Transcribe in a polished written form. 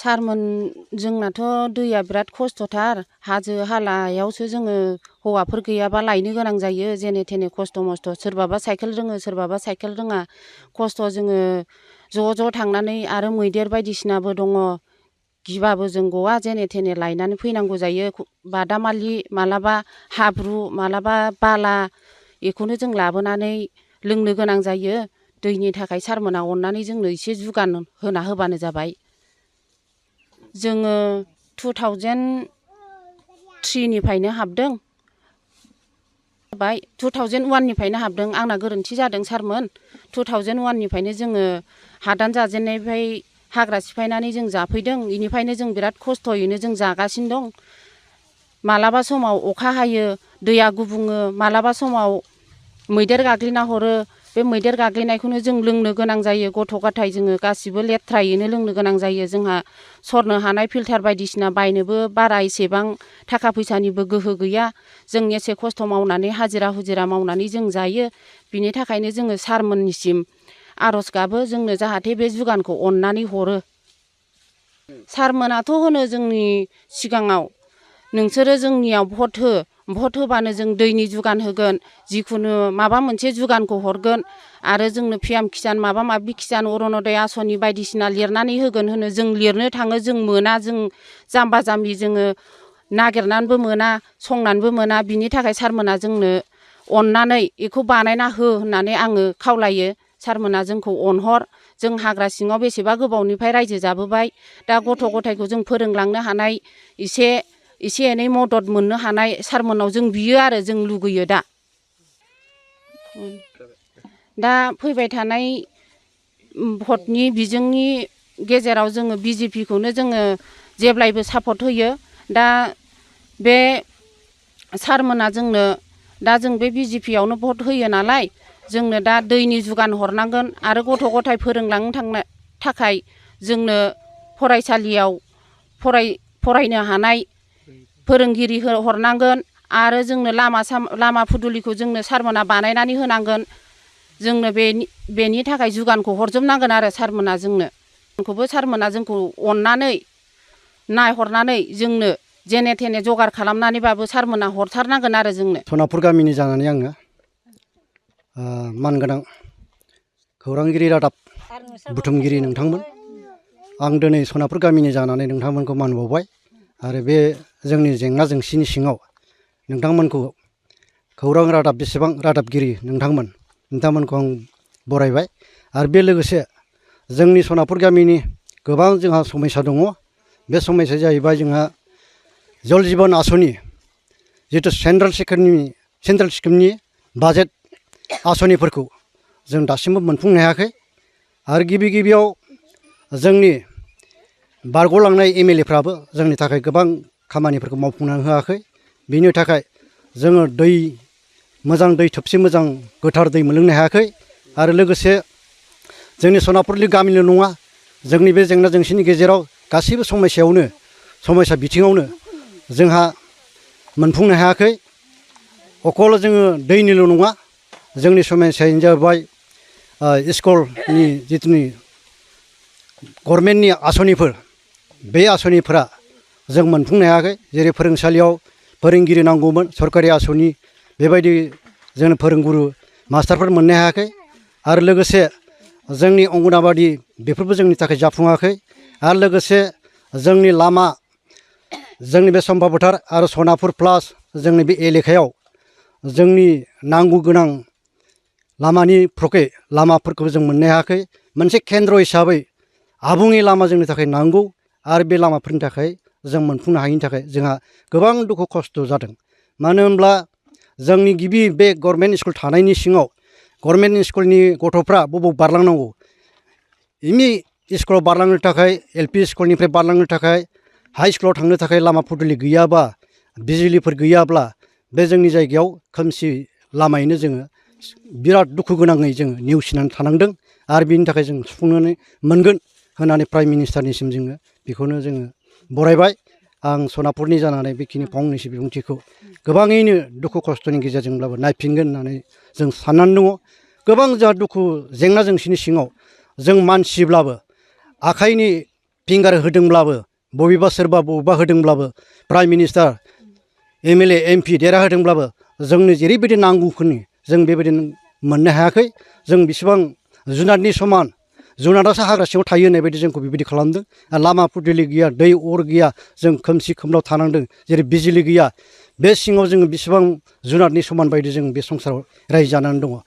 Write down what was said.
सारमोन जोंनाथ' दैया बिराद खस्थ'थार हाजो हालायावसो जोङो हौवाफोर गैयाबा लायनो गोनां जायो जेने थेने खस्थ' मस्थ' सोरबाबा साइकेल रोङो सोरबाबा साइकेल रोङा खस्थ' जोङो ज' थांनानै आरो मैदेर बायदिसिनाबो दङ गिबाबो जों गवा जेने थेने लायनानै फैनांगौ जायो बादामालि मालाबा हाब्रु मालाबा बाला बेखौनो जों लाबोनानै लोंनो गोनां जायो दैनि थाखाय सारमोना अननानै जोंनो एसे जुगान होना होबानो जाबाय। जोङो 2003 निफ्रायनो हाबदों 2001 निफ्रायनो हाबदों आंना गोरोन्थि जादों सारमोन 2001 निफ्रायनो जोङो हादान जाजेननायनिफ्राय हाग्रा सिफायनानै जों जाफैदों बेनिफ्रायनो जों बिराद खस्थ'यैनो जों जागासिनो दं। मालाबा समाव अखा हायो दैया गुबुङो मालाबा समाव मैदेर गाग्लिना हरो बे मैदेर गाग्लिनायखौनो जों लोंनो गोनां जायो गथ' गथाय जोङो गासिबो लेथ्रायैनो लोंनो गोनां जायो जोंहा सरनो हानाय फिल्टार बायदिसिना बायनोबो बारा एसेबां थाखा फैसानिबो गोहो गैया जों एसे खस्थ' मावनानै हाजिरा हुजिरा मावनानै जों जायो बिनि थाखायनो जोङो सारमोननिसिम आर'ज गाबो जोंनो जाहाथे बे जुगानखौ अननानै हरो। सारमोनाथ' होनो जोंनि सिगाङाव नोंसोरो जोंनियाव भट हो भट होबानो जों दैनि जुगान होगोन जिखुनु माबा मोनसे जुगानखौ हरगोन आरो जोंनो पिएम किसान माबा माबि किसान अरुनदय आसनि बायदिसिना लिरनानै होगोन होनो जों लिरनो थाङो जों मोना जों जाम्बा जाम्बि जोङो नागिरनानैबो मोना संनानैबो मोना बिनि थाखाय सारमोना जोंनो अननानै बेखौ बानायना हो होननानै आङो खावलायो सारमोना जोंखौ अनहर जों हाग्रा सिङाव बेसेबा गोबावनिफ्राय रायजो जाबोबाय दा गथ' गथायखौ जों फोरोंलांनो हानाय एसे एनै मदद मोननो हानाय सारमोनाव जों बियो आरो जों लुगैयो दा फैबाय थानाय भटनि बिजोंनि गेजेराव जोङो बिजेपिखौनो जोङो जेब्लायबो सापर्ट होयो दा बे सारमोना जोंनो दा जों बे बिजेपियावनो भट होयो नालाय जोंनो दा दैनि जुगान हरनांगोन आरो गथ' गथाय फोरोंलांनो थाखाय जोंनो फरायसालियाव फरायनो हानाय फोरोंगिरि हरनांगोन आरो जोंनो लामा फुदुलिखौ जोंनो सारमोना बानायनानै होनांगोन जोंनो बेनि थाखाय जुगानखौ हरजोबनांगोन आरो सारमोना जोंखौबो सारमोना जोंखौ अननानै नायहरनानै जोंनो जेने थेने जगार खालामनानैबाबो सारमोना हरथारनांगोन आरो जोंनो। सनापुर गामिनि जानानै आङो मानगोनां खौरांगिरि रादाब बुथुमगिरि नोंथांमोन आं दिनै सनापुर गामिनि जानानै नोंथांमोनखौ मान बावबाय आरो बे जोंनि जेंना जेंसिनि सिङाव नोंथांमोनखौ खौरां रादाब बेसेबां रादाबगिरि नोंथांमोनखौ आं बरायबाय आरो बे लोगोसे जोंनि सनापुर गामिनि गोबां जोंहा समस्या दङ बे समस्याया जाहैबाय जोंहा जल जीवन आसनि जितु सेन्ट्रेल स्किमनि बाजेट आसनिफोरखौ जों दासिमबो मोनफुंनो हायाखै आरो गिबियाव जोंनि बारग'लांनाय एमएलएफ्राबो जोंनि थाखाय गोबां खामानिफोरखौ मावफुंनानै होआखै बिनि थाखाय जोङो मोजां दै थोबसे मोजां गोथार दै मोनलोंनो हायाखै आरो लोगोसे जोंनि सनापुरनि गामिल' नङा जोंनि बे जेंना जेंसिनि गेजेराव गासैबो समस्या बिथिङावनो जोंहा मोनफुंनो हायाखै अकल जोङो दैनिल' नङा जोंनि समस्यायानो जाबाय स्कुलनि जिथुनि गभर्नमेन्टनि आसनिफोर बे आसनिफोरा जों मोनफुंनो हायाखै जेरै फोरोंसालियाव फोरोंगिरि नांगौमोन सरकारि आसनि बेबायदि जों फोरोंगुरु मास्टारफोर मोननो हायाखै आरो लोगोसे जोंनि अंगनाबादि बेफोरबो जोंनि थाखाय जाफुङाखै आरो लोगोसे जोंनि लामा जोंनि बे सम्पा फोथार आरो सनापुर प्लास जोंनि बे एलेकायाव जोंनि नांगौ गोनां लामाफोरखौ जों मोननो हायाखै मोनसे केन्द्र हिसाबै आबुङै लामा जोंनि थाखाय नांगौ आरो बे लामाफोरनि थाखाय जों मोनफुंनो हायैनि थाखाय जोंहा गोबां दुखु खस्थ' जादों मानो होनब्ला जोंनि गिबि बे गभर्नमेन्ट स्कुल थानायनि सिङाव गभर्नमेन्ट स्कुलनि गथ'फ्रा बबाव बारलांनांगौ एमइ स्कुलाव बारलांनो थाखाय एलपि स्कुलनिफ्राय बारलांनो थाखाय हाइ स्कुलाव थांनो थाखाय लामा फुदुलि गैयाबा बिजुलिफोर गैयाब्ला बे जोंनि जायगायाव खोमसि लामायैनो जोङो बिराद दुखु गोनाङै जोङो नेवसिनानै थानांदों आरो बिनि थाखाय जों सुफुंनानै मोनगोन होननानै प्राइम मिनिस्टारनिसिम जोङो बेखौनो जोङो बरायबाय आं सनापुरनि जानानै बेखिनि फंनैसो बिबुंथिखौ गोबाङैनो दुखु खस्थ'नि गेजेरजोंब्लाबो नायफिनगोन होननानै जों साननानै दङ गोबां जोंहा दुखु जेंना जेंसिनि सिङाव जों मानसिब्लाबो आखाइनि फिंगार होदोंब्लाबो बबेबा सोरबा बबेबा होदोंब्लाबो प्राइम मिनिस्टार MLA MP देरहा होदोंब्लाबो जोंनो जेरैबायदि नांगौखिनि जों बेबायदि मोननो हायाखै। जों बेसेबां जुनारनि समान, जुनारासो हाग्रा सिङाव थायो होननाय बायदि जोंखौ बेबायदि खालामदों। लामा फुदिलि गैया, दै अर गैया, जों खोमसि खोमलाव थानांदों। जेरै बिजिलि गैया, बे सिङाव जोङो बेसेबां जुनारनि समान बायदि जों बे संसाराव रायजो जानानै दङ।